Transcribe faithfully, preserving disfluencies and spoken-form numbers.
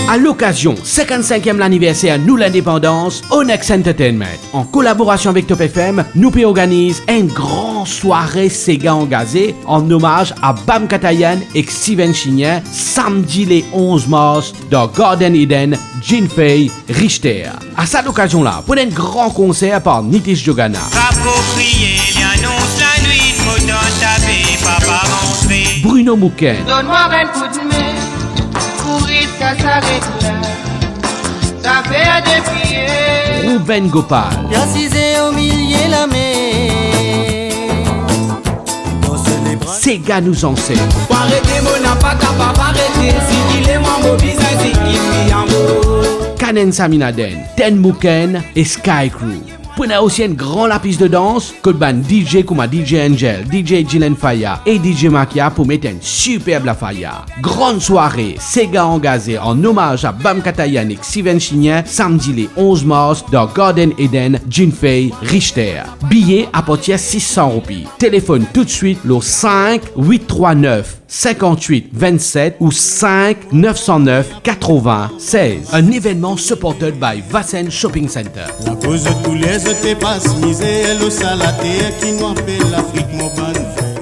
A lokazion sinkant-sinkiem laniverser nou lindepandans, Onyx Entertainment, an kolaborasion avek Top F M, nou pe organiz enn gran sware sega angaze an omaz a Bam Katayan ek Steven Chinien, samdi le onz mars, dan Garden Eden, Jean Fay, Richter. A sa lokazion la, pou ena enn gran konser par Nitish Jogana. Pa pou kriye, li anons lanwit, mo tann tape, papa rantre. Bruno Mouken. Donn mwa enn koudme, pou rit sa saret la, zafer de priye. Ruben Gopal. Li asize omilie lamer. Sega nou zanset. Pou arete mo, napa kapav arete, si ki le mwa mo bizin, si ki li amour. Kanen Saminaden, Ten Mouken e Sky Crew. Pou ena osi enn gran lapis de dans, kot bann D J kouma D J Angel, D J Dylan Faya e D J Makia pou met enn siperb lafaya. Gran sware, sega angaze an omaz a Bam Katayan ek Steven Chinien, samdi le onz mars, dan Garden Eden, Jean Fay, Richter. Biye apartir sis san roupi. Telefonn toutswit lor sink wit trwa nef, sinkant-wit vennset ou sink nef san nef katrovin sez. Enn evennman supported by Vassen Shopping Center. Lakoz zot kouler, zot pe pas mizer, lor sa later ki nou apel Lafrik, mo bann frer.